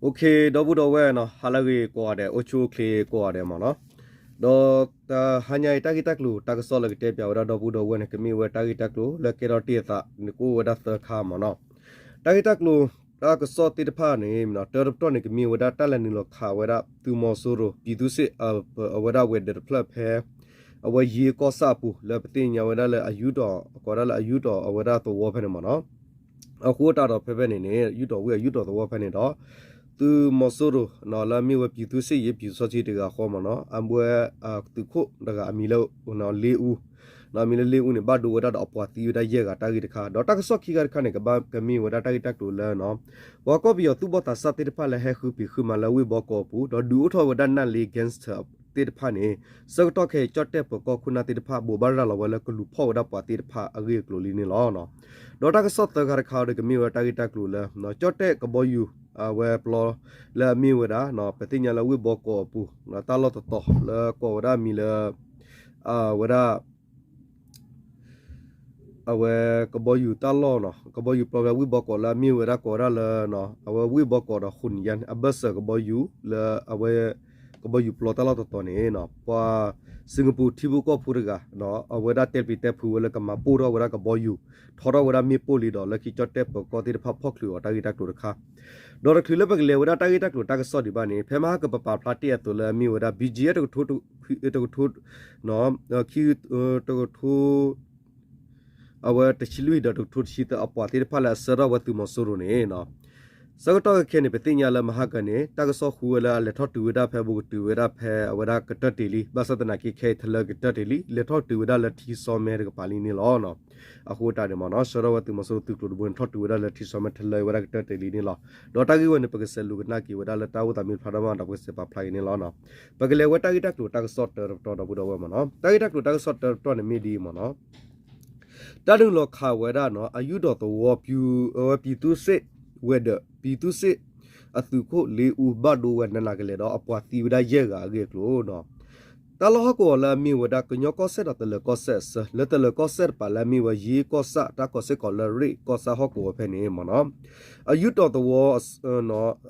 ဒီပုၢ်ဒီဝဲၢ်နီၤ ဟါလၢအဂ့ၤကိးဂၤဒဲး အိၣ်ဆူၣ်အိၣ်ချ့ကိးဂၤဒဲးမ့ၢ်နီၤ. ဒီးတဟါညါအံၤ တၢ်ဂ့ၢ်တၢ်ကျိၤတၢ်ကစီၣ်လၢကတဲပၠးဝဲဒၣ်ဒီပုၢ်ဒီဝဲၢ်န့ၣ် ကမ့ၢ်ဝဲတၢ်ဂ့ၢ်တၢ်ကျိၤလၢကဲထီၣ်တ့ၢ်အသးန့ၣ် ကအိၣ်ဝဲဒၣ်သၢခါမ့ၢ်နီၤ. တၢ်ဂ့ၢ်တၢ်ကျိၤတၢ်ကစီၣ်သ့ၣ်တဖၣ်န့ၣ် တၢတပတီၢ်န့ၣ် ကမ့ၢ်ဝဲဒၣ်တၢ်လဲၤနုာ်လီၤခးဝဲဒၣ်သုးမီၤစိရိၤ ပြည်သူ့စစ် အဝဲဒၣ်ဝဲၤဒၢးတဖျၢၣ်ဖဲ အဝဲယ့ကီၢ်ဆၣ်အပူၤ လၢပသ့ၣ်ညါဝဲဒၣ်လၢအယူၢ်တီၢ် ကိးဒၣ်လၢအယူၢ်တီၢ်အဝဲဒၣ်သဝီဖဲန့ၣ်မ့ၢ်နီၤ. အဃိတၢ်ဒီးဖဲဖဲန့ၣ်န့ၣ် ယူၢ်တီၢ်ဝ့ၢ်အယူၢ်တီၢ်သဝီဖဲန့ၣ်ဒီး သုးမီၤစိရိၤ လၢအမ့ၢ်ဝဲ ပြည်သူ့စစ် ယ့ ပျူစောထီး တဂၤဃီမ့ၢ်နီၤ အဝဲသုးခိၣ်တဂၤအမံၤလၢ လ့အူ အမံၤလၢလ့အူန့ၣ် ဘၣ်ဒိဝဲဒၣ်ဒီးအပှၤသံဝဲဒၣ်ယဲၢ်ဂၤတၢ်ဂ့ၢ်တခါ ဒီးတၢ်ကစီၣ်ခံခါတခါန့ၣ် ကဘၣ်ကမ့ၢ်ဝဲဒၣ်တၢ်ဂ့ၢ်တၢ်ကျိၤလၢ ပှၤကီၢ်ပယီၤသူၣ်ဘီၣ်သးစၢ်သ့ၣ်တဖၣ်လၢဟဲဃုဖံးဃုမၤလၢဝ့ၢ်ဘီကီးအပူၤ ဒီးဒုးအိၣ်ထီၣ်ဝဲဒၣ်နၣ်လ့ gangster သ့ၣ်တဖၣ်န့ၣ် ဆၢကတီၢ်ခဲအံၤ ကၠီၣ်တဲၣ်ပၢၤကီၢ်ခိၣ်နၢ်သ့ၣ်တဖၣ် ဘိးဘၣ်ရၤလီၤဝဲလၢကလူၤဖီၣ်ဝဲဒၣ်ပှၤသ့ၣ်တဖၣ်အဂ့ၢ်အကျိၤလံန့ၣ်လီၤ. ဒီးတၢ်ကစီၣ်သၢခါတခါဒီးကမ့ၢ်ဝဲတၢ်ဂ့ၢ်တၢ်ကျိၤလၢ ကၠီၣ်တဲၣ်ကဘီယူၤ အဝဲပျီ လၢအမ့ၢ်ဝဲဒၣ် ပသ့ၣ်ညါလၢဝ့ၢ်ဘီကီးအပူၤ တၢ်လီၢ်တတီၤလၢကိးဝဲဒၣ်မံၤလၢ အဝဲဒၣ် အဝဲကဘီယူၤတၢ်လီၢ်နီၤ ကဘီယူၤပျီဖဲဝ့ၢ်ဘီကီးလၢအမ့ၢ်ဝဲဒၣ်ကိးဝဲဒၣ်လၢ အဝဲဝ့ၢ်ဘီကီးဒီး ဃိးနံၣ်ယါန့ၣ် အဘၢၣ်စၢၤကဘီယူၤလၢအဝဲ ကဘီယူၤပျီတၢ်လီၢ်တတီၤန့ၣ် ပှၤစ့ၣ်ကပူၤထံဖိကီၢ်ဖိတဂၤ အဝဲဒၣ်တဲပျံၤတဲဖုးဝဲလၢကမၤပိၢ်ထီၣ်ဝဲဒၣ်ကဘီယူၤ ထီထီၣ်ဝဲဒၣ်မ့ၣ်ပိၢ်လံဒီး လၢခံကၠီၣ်တဲၣ်ပၢၤကီၢ်သ့ၣ်တဖၣ်ဖီၣ်ချုးအီၤတၢ်ဂ့ၢ်တၢ်ကျိၤတခါ ဒီးတချုးလၢပကလဲၤဝဲဒၣ်တၢ်ဂ့ၢ်တၢ်ကျိၤတၢ်ကစီၣ်ဒံးဘၣ်န့ၣ် ဖဲမဟါကပပာ်ဖျါတ့ၢ်အသိးလၢအမ့ၢ်ဝဲဒၣ် ဘီကၠံ တကထိ တကထိ ခံ တကထိ အဝဲတဆံလွံၢ်ဒီးတကထိတဆံသၢအပှၤသ့ၣ်တဖၣ်လၢအဆှၢထီၣ်ဝဲသုးမီၤစိရိၤန့ၣ် ဆၢကတီၢ်ခဲအံၤန့ၣ် ပသ့ၣ်ညါလၢမဟါကန့ၣ် တၢ်ကစီၣ်ဃုဝဲလၢအလဲၤထီၣ်တုၤဝဲဒၣ်ဖဲ ဘူးကတုၤဝဲဒၣ်ဖဲအဝဲဒၣ်ကတၢၢ်တ့ၢ်လံ ဘၣ်ဆၣ်သနာ်က့ခဲအံၤထလၢကတၢၢ်တ့ၢ်လံ လဲၤထီၣ်တုၤဝဲဒၣ်လၢထံဆီမဲတကပၤလံန့ၣ်လီၤ. အဃိတၢ်န့ၣ်မ့ၢ်နီၤ ဆှၢထီၣ်ဝဲသုးမီၤစိရိၤသုးကျိၤတဘိန့ၣ် ထီၣ်တုၤဝဲဒၣ်လၢထံဆီမဲထလၢဝဲဒၣ်ကတၢၢ်တ့ၢ်လံန့ၣ်လီၤ. ဒီးတၢ်ဂ့ၢ်ဝဲန့ၣ် ပကစဲးလူၤကနၣ်က့ၤဝဲဒၣ်လၢတၢ်အိၣ်သးမ့ၢ်ဖျါထီၣ်မးဒီး ပကစဲးပာ်ဖျါက့ၤန့ၣ်လီၤ. ပကလဲၤဝဲတၢ်ဂ့ၢ်တၢ်ကျိၤတၢ်ကစီၣ်တၢတပတီၢ်ဒီပုၢ်ဒီဝဲၢ်မ့ၢ်နီၤ တၢ်ဂ့ၢ်တၢ်ကျိၤတၢ်ကစီၣ်တၢတပတီၢ်န့ၣ်မ့ၢ်ဒ်အံၤမ့ၢ်နီၤ တၢ်နုာ်လီၤခးဝဲဒၣ်နီၤ အယူၢ်တီၢ်သဝီ ဝဲ ပြည်သူ့စစ် ဝဲၤဒၢး ပြည်သူ့စစ် အသုးခိၣ်လ့အူဘၣ်ဒိဝဲနးနးကလဲာ်ဒီးအပှၤသံဝဲဒၣ်ယဲၢ်ဂၤအဂ့ၢ်အကျိၤနီၤ တၢ်လီၢ်ဟီၣ်ကဝီၤလၢအမ့ၢ်ဝဲဒၣ်ကညီကီၢ်စဲၣ်ဒီးတလၢၤကီၢ်စဲၣ်အဆၢ လၢတလၢၤကီၢ်စဲၣ်တပၤလၢအမ့ၢ်ဝဲယ့ကီၢ်ဆၣ်တၢ်ကီၢ်စ့ၢ်ကီးလၢရ့ၣ်ကီၢ်ဆၣ်ဟီၣ်ကဝီၤဖဲန့ၣ်မ့ၢ်နီၤ အယူၢ်တီၢ်သဝီ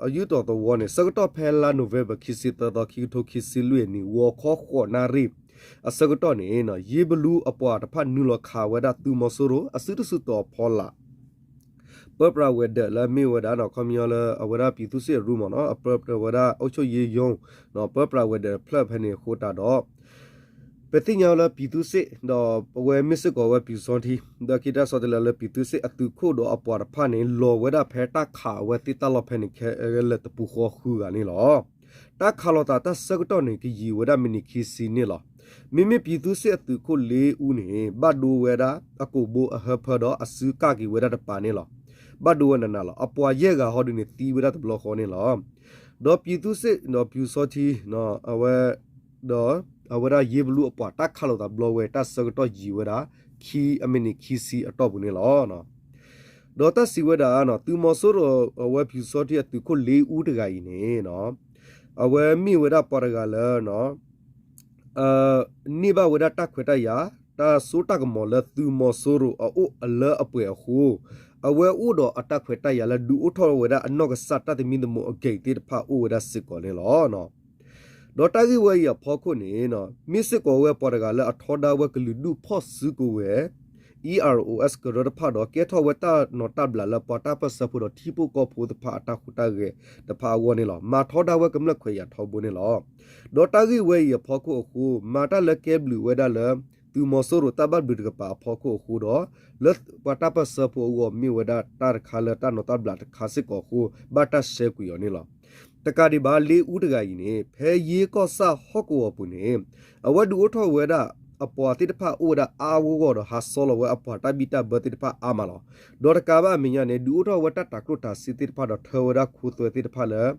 အယူၢ်တီၢ်သဝီန့ၣ် ဆၢကတီၢ်ဖဲလါ November ခံဆံသၢသီ ခံကထိခံဆံလွံၢ်အနံၣ် ဂီၤခီဃိးနၣ်ရံၣ် အဆၢကတီၢ်န့ၣ် ယ့ဘလူအပှၤတဖၣ်နုာ်လီၤခးဝဲဒၣ်သုးမီၤစိရိၤ အစုတစုတီၤအဖီလာ် ပၢပြးဝဲၤဒၢးလၢအမ့ၢ်ဝဲဒၣ် ခီပညီလၢအဝဲဒၣ် ပြည်သူ့စစ် အရူမ့ၢ်နီၤ အပၢပြးဝဲဒၣ် အုပ်ချုပ်ရေးရုံး ပၢပြးဝဲၤဒၢးတဖျၢၣ်ဖဲန့ၣ်အဃိတၢ်ဒီး ပသ့ၣ်ညါလၢ ပြည်သူ့စစ် ဒီးအဝဲမ့ၢ်စ့ၢ်ကီးဝဲ ပျူစောထီး ဒီးခံတၢ်ဆီတလဲလၢ ပြည်သူ့စစ် အသုးခိၣ်ဒီးအပှၤတဖၣ်န့ၣ် လီၤဝဲဒၣ်ဖဲတၢ်ခးအဝဲသ့ၣ်တၢ်လီၢ်ဖဲန့ၣ် ခဲလၢာ်တပူၤဃီဃုဂၤန့ၣ်လီၤ. တၢ်ခးလိာ်သးတၢ်ဆၢကတီၢ်န့ၣ် ကယံာ်ဝဲဒၣ်မံးနံးခံဆံန့ၣ်လီၤ. မ့မ့ၢ် ပြည်သူ့စစ် အသုးခိၣ်လ့အူန့ၣ် ဘၣ်ဒိဝဲဒၣ်အကိာ်ဘိအဟၢဖၢဒီးအစုကၢ်က့ၤဝဲဒၣ်တပၤန့ၣ်လီၤ. ဘၣ်ဒိဝဲနးနးလီၤ. အပှၤယဲၢ်ဂၤဟီဒုန့ၣ်သံဝဲဒၣ်တဘျီဃီန့ၣ်လီၤ. ဒီး ပြည်သူ့စစ် ဒီး ပျူစောထီး အဝဲ ဒီးအဝဲဒၣ်ယ့ဘလူအပှၤတၢ်ခးလိာ်သးဘျီဝဲတၢ်ဆၢကတီၢ်ယံာ်ဝဲဒၣ် ခံ အမံးနံးခံဆံအတီၢ်ပူၤန့ၣ်လီၤ. ဒီးတၢ်စံးဝဲဒၣ် သုးမီၤစိရိၤအဝဲ ပျူစောထီး အသုးခိၣ်လ့အူတဂၤအံၤန့ၣ် အဝဲမ့ၢ်ဝဲဒၣ်ပှၤတဂၤလၢ န့ၢ်ဘၣ်ဝဲဒၣ်တၢ်ခွဲးတၢ်ယာ် တၢ်စိတၢ်ကမီၤလၢသုးမီၤစိရိၤအအိၣ်အလၢအပှဲၤအဃိ အဝဲအိၣ်ဒီးအတၢ်ခွဲးတၢ်ယာ်လၢဒုးအိၣ်ထီၣ်ဝဲဒၣ်အနီၢ်ကစၢ်တၢ်သမံသမိးအဂ့ၢ်သ့ၣ်တဖၣ်အိၣ်ဝဲဒၣ်စ့ၢ်ကီးန့ၣ်လီၤ. ဒီးတၢ်ဂ့ၢ်ဝဲအံၤအဖီခိၣ်န့ၣ် မ့ၢ်စ့ၢ်ကီးဝဲပှၤတဂၤလၢအထီဒါဝဲကလုာ်ဒူၣ်ဖီၣ်စုကဝဲၤ EROs ကရၢတဖၣ်ဒီး ကဲထီၣ်ဝဲတၢ်နီၤတၢ်ဘျးလၢပှၤတၢ်ပၢၢ်ဆၢဖိဒီးထံဖိကီၢ်ဖိတဖၣ်အတၢ်ဟူးတၢ်ဂဲၤတဖၣ်အဂီၢ်န့ၣ်လီၤ. မၤထီဒါဝဲကမျၢၢ်ခွဲးယာ်ထီဘိန့ၣ်လီၤ. ဒီးတၢ်ဂ့ၢ်ဝဲအံၤအဖီခိၣ်အဃိ မၤတၢ်လၢကဲဘျုးဝဲဒၣ်လၢ သုးမီၤစိရိၤတၢ်ဘၣ်ဘျုးတကပၤအဖီခိၣ်အဃိဒီး လၢပှၤတၢ်ပၢၢ်ဆၢဖိအဂီၢ်မ့ၢ်ဝဲဒၣ်တၢ်တခါလၢတၢ်နီၤတၢ်ဘျးတခါစ့ၢ်ကီးအဃိ ဘၣ်တၢ်ရှဲကွံာ်အီၤန့ၣ်လီၤ. တကးဒံးဘၣ် လ့အူတဂၤအံၤန့ၣ် ဖဲယ့ကီၢ်ဆၣ်ဟီၣ်ကဝီၤပူၤန့ၣ် အဝဲဒုးအိၣ်ထီၣ်ဝဲဒၣ် အပှၤသ့ၣ်တဖၣ်အိၣ်ဝဲဒၣ်အါအါဂီၢ်ဂီၢ်ဒီးဟးဆီလီၤဝဲအပှၤတၢ်ဘံၣ်တၢ်ဘၢသ့ၣ်တဖၣ်အါမးလီၤ. ဒီးတကးဘၣ်အမဲာ်ညါန့ၣ် ဒုးအိၣ်ထီၣ်ဝဲတၢ်တၤကျိၣ်တၤစ့သ့ၣ်တဖၣ်ဒီး ထၢဝဲဒၣ်ခူသူၣ်သ့ၣ်တဖၣ်လၢ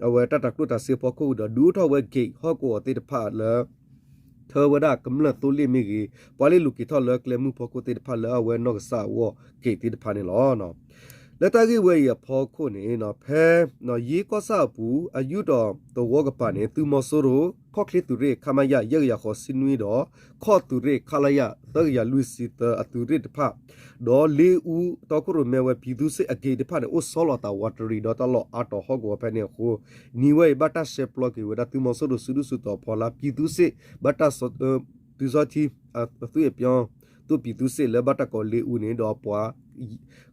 အဝဲတၢ်တၤကျိၣ်တၤစ့အဖီခိၣ်ဒီး ဒုးအိၣ်ထီၣ်ဝဲ gate ဟီၣ်ကဝီၤသ့ၣ်တဖၣ်လၢ ထၢဝဲဒၣ်ကမျၢၢ်သိလ့ၣ်မ့ၢ်ဂ့ၤ, ပှၤလ့ၤလူၤက့ၤထီၣ်လၢကျဲမုၢ်ဖီခိၣ်သ့ၣ်တဖၣ်လၢအဝဲနီၢ်ကစၢ်အဂီၢ် gate သ့ၣ်တဖၣ်န့ၣ်လီၤ. လၢတၢ်ဂ့ၢ်ဝဲအံၤအဖီခိၣ်န့ၣ် ဖဲ ယ့ကီၢ်ဆၣ်အပူၤ အယူၢ်တီၢ်သဝီကပၤန့ၣ် သုးမီၤစိရိၤ ခီၣ်ချ့သုးရ့ၣ် ခမရ ယဲၢ်ကယၤဃိးဆံနွံဒီး ခီၣ်သုးရ့ၣ် ခလရ သၢကယၤလွံၢ်ဆံသၢ အသုးရ့ၣ်တဖၣ် ဒီးလ့အူတီခိၣ်ရိၣ်မဲဝဲ ပြည်သူ့စစ်အဂ့ၢ်တဖၣ်န့ၣ် အိၣ်ဆီလီၤသးဝးတရံးဒီးတၢ်လီၢ်အါတီၤဟီၣ်ကဝီၤဖဲန့ၣ်အဃိ နံၤဝဲအံၤ ဘၣ်တၢ်ရှဲပျီက့ၤဝဲဒၣ်သုးမီၤစိရိၤစုဒုၣ်စုတီၤဖီလာ် ပြည်သူ့စစ် ဘၣ်တၢ် ပျီ သုးအပျီ သုး ပြည်သူ့စစ် လၢဘၣ်တၢ်ကိးလ့အူန့ၣ် ဒီးအပှၤ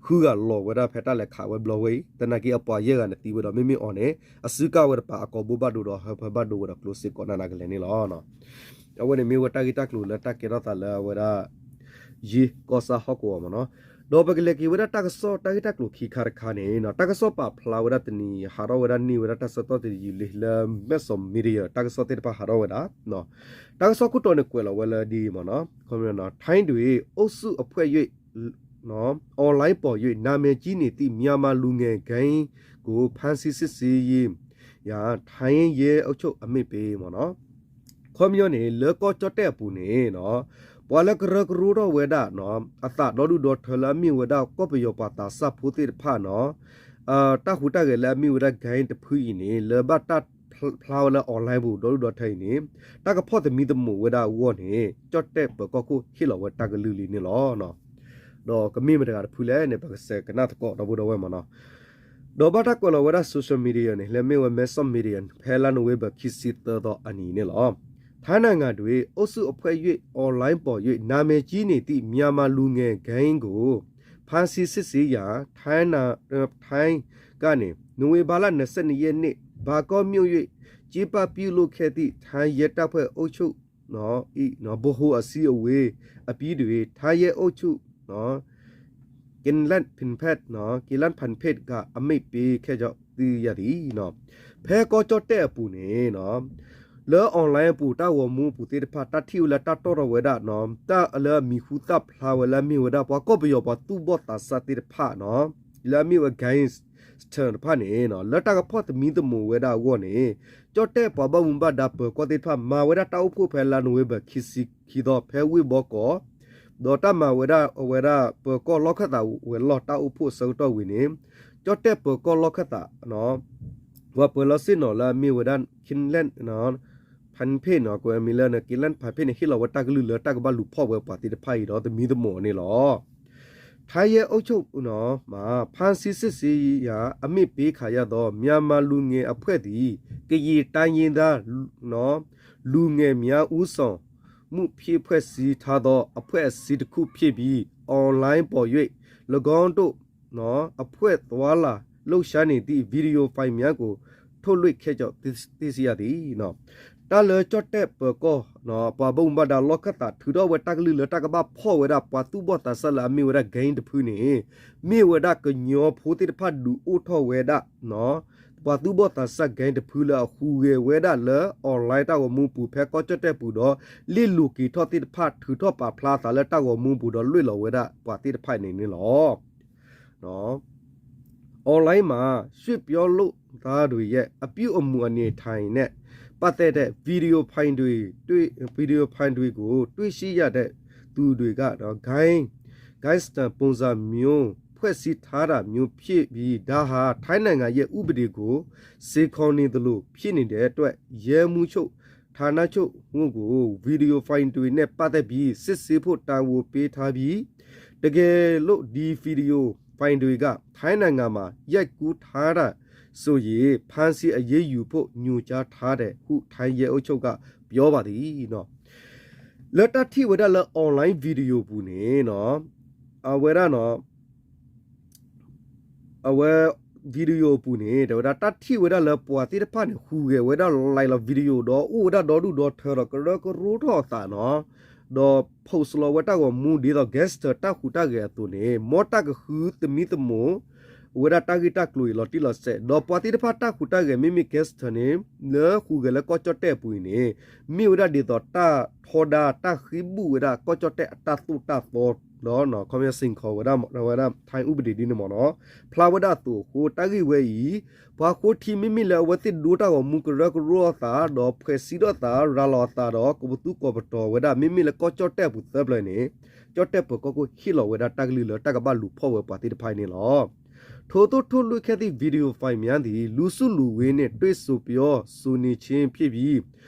ဃုဂၤလီၤဝဲဒၣ်ဖဲတၢ်လဲၤခးဝဲဘျီဝဲအံၤ သနာ်က့အပှၤယဲၢ်ဂၤန့ၣ်သံဝဲဒီး မ့မ့ၢ်အီၤန့ၣ် အစုကၢ်ဝဲတပၤ အကိာ်ဘိဘၣ်ဒိဒီးဟၢဖၢဘၣ်ဒိဝဲဒီးကျိစ့ၢ်ကီးနးနးကလဲာ်န့ၣ်လီၤ. အဝဲန့ၣ်မ့ၢ်ဝဲတၢ်ဂ့ၢ်တၢ်ကျိၤလၢတၢ်ကဲထီၣ်သးလၢအဝဲဒၣ် ယ့ကီၢ်ဆၣ်ဟီၣ်ကဝီၤမ့ၢ်နီၤ. ဒီးပကလဲၤက့ၤဝဲဒၣ်တၢ်ကစီၣ်တၢ်ဂ့ၢ်တၢ်ကျိၤခံခါတခါန့ၣ် တၢ်ကစီၣ်ပာ်ဖျါဝဲဒၣ်တနံၤ ဟးထီၣ်ဝဲဒၣ်န့ၢ်ဝဲဒၣ်တၢ်ဆၢကတီၢ်တယံာ်လံလၢ မဲၢ်စီး media တၢ်ကစီၣ်သ့ၣ်တဖၣ်ဟးထီၣ်ဝဲဒၣ် တၢ်ကစီၣ်ခိၣ်တီန့ၣ်ကွဲးလီၤဝဲလၢဒ်အံၤမ့ၢ်နီၤ, ထိုင်းတွေ အုပ်စုအဖွဲ့၍ online ပေါ်၍ နာမည်ကြီးနေသည့် မြန်မာလူငယ် ဂိုဏ်းကို ဖမ်းဆီးစစ်ဆေးရာ ထိုင်းရဲအုပ်ချုပ်အမိန့်ပေး မ့ၢ်နီၤ. ခီပညီန့ၣ် လၢကီၢ်ကၠီၣ်တဲၣ်အပူၤန့ၣ် ပှၤလၢကရၢကရိထီၣ်ဝဲဒၣ် အသးဒီဒူၣ်ဒီထၢလၢအမ့ၢ်ဝဲဒၣ်ကီၢ်ပယီၤပှၤသးစၢ်ဖိသ့ၣ်တဖၣ်နီၤ တၢ်ဟူးတၢ်ဂဲၤလၢအမ့ၢ်ဝဲဒၣ် gang တဖုအံၤန့ၣ် လၢဘၣ်တၢ်ဖျါဝဲလၢ online ပူၤ ဒီဒူၣ်ဒီထၢအံၤန့ၣ် တၢ်ကဖီၣ်သမံသမိးဝဲဒၣ်အဂီၢ်န့ၣ် ကၠီၣ်တဲၣ်ပၢၤကီၢ်ခိၣ်ဟ့ၣ်လီၤဝဲတၢ်ကလုၢ်လံန့ၣ်လီၤ. ဒီးကမ့ၢ်မတၤတဂၤတဖုလဲၣ်န့ၣ် ပကစဲးကနၣ်သကိးဒီပုၢ်ဒီဝဲၢ်မ့ၢ်နီၤ. ဒီးဘၣ်တၢ်ကွဲးလီၤဝဲဒၣ် social media န့ၣ် လၢမ့ၢ်ဝဲ မဲၢ်စီး media ဖဲလါနိၣ်ဝ့ဘၢၣ်ခံဆံသၢသီအနံၤန့ၣ်လီၤ. ထိုင်းနိုင်ငံတွင် အုပ်စုအဖွဲ့၍ online ပေါ်၍ နာမည်ကြီးနေသည့် မြန်မာလူငယ် ဂိုဏ်းကို ဖမ်းဆီးစစ်ဆေးရာ ထိုင်းက ထိုင်းက နိၣ်ဝ့ဘၢၣ်လ နှစ်ဆယ့်နှစ်ရက်နေ့ ဘန်ကောက်မြို့ ကျင်းပပြုလုပ်ခဲ့သည့် ထိုင်းရဲတပ်ဖွဲ့အုပ်ချုပ် ဗဟိုအစည်းအဝေးအပြီးတွင် ထိုင်းရဲအုပ်ချုပ် ကလန်ဖန်ဖက် ကလန်ဖန်ဖက်က အမိန့်ပေးခဲ့ကြောင်း သိရသည်. ဖဲကီၢ်ကၠီၣ်တဲၣ်အပူၤန့ၣ် လၢ online အပူၤ တၢ်ဂီၤမူအပူၤသ့ၣ်တဖၣ် တၢ်ထံၣ်ဝဲလၢတၢ်တီၣ်ထီၣ်ဝဲဒၣ် တၢ်လၢအမံၤဟူသၣ်ဖျါဝဲလၢအမ့ၢ်ဝဲဒၣ် ပှၤကီၢ်ပယီၤပှၤသူၣ်ဘီၣ်သးစၢ်သ့ၣ်တဖၣ် လၢအမ့ၢ်ဝဲ gangster တဖၣ်န့ၣ် လၢတၢ်ကဖီၣ်သမံသမိးဝဲဒၣ်အဂီၢ်န့ၣ် ကၠီၣ်တဲၣ်ပှၤဘၣ်မူဘၣ်ဒါပၢၤကီၢ်သ့ၣ်တဖၣ် မၤဝဲဒၣ်တၢ်အိၣ်ဖှိၣ်ဖဲလါနိၣ်ဝ့ဘၢၣ်ခံဆံခံသီ ဖဲဝ့ၢ်ဘီကီး ဒီးတၢ်မၤဝဲဒၣ်အဝဲဒၣ်ပၢၤကီၢ်လီၢ်ခၢၣ်သးဝဲၤလီၢ် တၢ်အိၣ်ဖှိၣ်အဆၢကတီၢ်ဝံၤန့ၣ် ကၠီၣ်တဲၣ်ပၢၤကီၢ်လီၢ်ခၢၣ်သး ပှၤပၢၤလီၢ်ဆ့ၣ်နီၤလၢအမ့ၢ်ဝဲဒၣ် ကလန်ဖန်ဖက် ကွဲးမံၤလၢ ကလန်ဖန်ဖက်န့ၣ် ဟ့ၣ်လီၤဝဲတၢ်ကလုၢ်လၢ တၢ်ကဘၣ်လူၤဖီၣ်ဝဲပှၤသ့ၣ်တဖၣ်အံၤဒီး သမံသမိးအီၤန့ၣ်လီၤ. ထိုင်းရဲအုပ်ချုပ် ဖမ်းဆီးစစ်ဆေးရာ အမိန့်ပေးခံရသော မြန်မာလူငယ်အဖွဲ့သည် ကရင်တိုင်းရင်းသား လူငယ်များဦးဆောင်မှုဖြင့် ဖွဲ့စည်းထားသော အဖွဲ့အစည်းတစ်ခုဖြစ်ပြီး online ပေါ်၍ ၎င်းတို့ အဖွဲ့သွားလာလှုပ်ရှားနေသည့် ဗီဒီယိုဖိုင်များကို ထုတ်လွှင့်ခဲ့ကြောင်း သိရှိရသည်. တၢ်လၢကၠီၣ်တဲၣ်ပၢၤကီၢ် ပှၤဘၣ်မူဘၣ်ဒါလီၢ်ခၢၣ်သး ထုးထီၣ်ဝဲတၢ်ကလုၢ်လၢတၢ်ကဘၣ်ဖီၣ်ဝဲဒၣ် ပှၤသူၣ်ဘီၣ်သးစၢ်လၢအမ့ၢ်ဝဲဒၣ် gang တဖုန့ၣ် မ့ၢ်ဝဲဒၣ်ကညီဖိသ့ၣ်တဖၣ်ဒုးအိၣ်ထီၣ်ဝဲဒၣ် ပှၤသူၣ်ဘီၣ်သးစၢ် gang တဖုလၢအဟူးဂဲၤဝဲဒၣ်လၢ online တၢ်ဂီၤမူပူၤ ဖဲကီၢ်ကၠီၣ်တဲၣ်ပူၤဒီး လ့ၣ်လိၤက့ၤထီၣ်သ့ၣ်တဖၣ် ထုးထီၣ်ပာ်ဖျါအသးလၢတၢ်ဂီၤမူပူၤဒီး လွဲၢ်လီၤဝဲဒၣ်ပှၤသ့ၣ်တဖၣ်န့ၣ်န့ၣ်လီၤ. online မှာ ရွှေ့ပြောလုပ်သားတွေရဲ့ အပြုအမူအနေအထိုင်နဲ့ ပတ်သက်တဲ့ ဗီဒီယိုဖိုင်တွေ တွေ့ ဗီဒီယိုဖိုင်တွေကို တွေ့ရှိရတဲ့သူတွေက ဂိုဏ်း gangster ပုံစံမျိုး ဖွဲ့စည်းထားတာမျိုးဖြစ်ပြီး ဒါဟာ ထိုင်းနိုင်ငံရဲ့ ဥပဒေကို စိန်ခေါ်နေသလို ဖြစ်နေတဲ့အတွက် ရဲမှူးချုပ် ဌာနချုပ်တို့ကို ဗီဒီယိုဖိုင်တွေနဲ့ ပတ်သက်ပြီး စစ်ဆေးဖို့ တာဝန်ပေးထားပြီး တကယ်လို့ ဒီဗီဒီယိုဖိုင်တွေက ထိုင်းနိုင်ငံမှာ ရိုက်ကူးထားတာဆိုရင် ဖမ်းဆီးအရေးယူဖို့ ညွှန်ကြားထားတယ်ဟု ထိုင်းရဲအုပ်ချုပ်က ပြောပါသည် လၢတၢ်ထံၣ်ဝဲဒၣ်လၢ online ဗီဒီယိုပူၤန့ၣ် အဝဲဒၣ် အဝဲ ဗီဒီယိုအပူၤန့ၣ် တဲဝဲဒၣ် တၢ်ထံၣ်ဝဲဒၣ်လၢပှၤသ့ၣ်တဖၣ်န့ၣ် ဟူးဂဲၤဝဲဒၣ် live လီၤ ဗီဒီယိုဒီး အိၣ်ဝဲဒၣ်ဒီဒူၣ်ဒီထၢဒီး ကရၢကရိထီၣ်အသးနီၤ ဒီး post လီၤဝဲတၢ်ဂီၤမူဒ်သိး gangster တၢ်ဟူးတၢ်ဂဲၤအသိးန့ၣ် မ်တၢ်ကဃုသမံသမိး ဝဲဒၣ်တၢ်ဂ့ၢ်တၢ်ကျိၤအံၤလီၤတံၢ်လီၤဆဲး ဒီးပှၤသ့ၣ်တဖၣ်တၢ်ဟူးတၢ်ဂဲၤ မ့မ့ၢ် gangster န့ၣ် လၢဟူးဂဲၤလၢကီၢ်ကၠီၣ်တဲၣ်အပူၤအံၤန့ၣ် မ့ၢ်ဝဲဒၣ်ဒ်သိးတၢ်ထီဒါ တၢ်ဃ့ဘုၣ်ဝဲဒၣ်ကီၢ်ကၠီၣ်တဲၣ်အတၢ်သိၣ်တၢ်သီ ဒီး ခီပညီ စိန်ခေါ် ဝဲဒၣ် ဝဲဒၣ် ထိုင်းဥပဒေ ဒ်န့ၣ်မ့ၢ်နီၤ ဖျါဝဲဒၣ်အသိးအဃိ တၢ်ဂ့ၢ်ဝဲအံၤ ပှၤဃိထံမ့မ့ၢ်လၢအဝဲသ့ၣ်ဒိတၢ်ဂီၤမူကရၢကရိအသး ဒီးဖှဲးစံးထီၣ်သး ရၤလီၤအသးဒီး ကပသူကပတီၤဝဲဒၣ် မ့မ့ၢ်လၢကီၢ်ကၠီၣ်တဲၣ်အပူၤသၢပျၢၤန့ၣ် ကၠီၣ်တဲၣ်ပၢၤကီၢ်ခိၣ်ဟ့ၣ်လီၤဝဲဒၣ်တၢ်ကလုၢ်လၢတၢ်ကဘၣ်လူၤဖီၣ်ဝဲပှၤသ့ၣ်တဖၣ်အံၤန့ၣ်လီၤ. ထိုသို့ထုတ်လွှင့်ခဲ့သည့် video file များသည် လူစုလူဝေးနှင့် တွေ့ဆုံပြောဆိုနေခြင်းဖြစ်ပြီး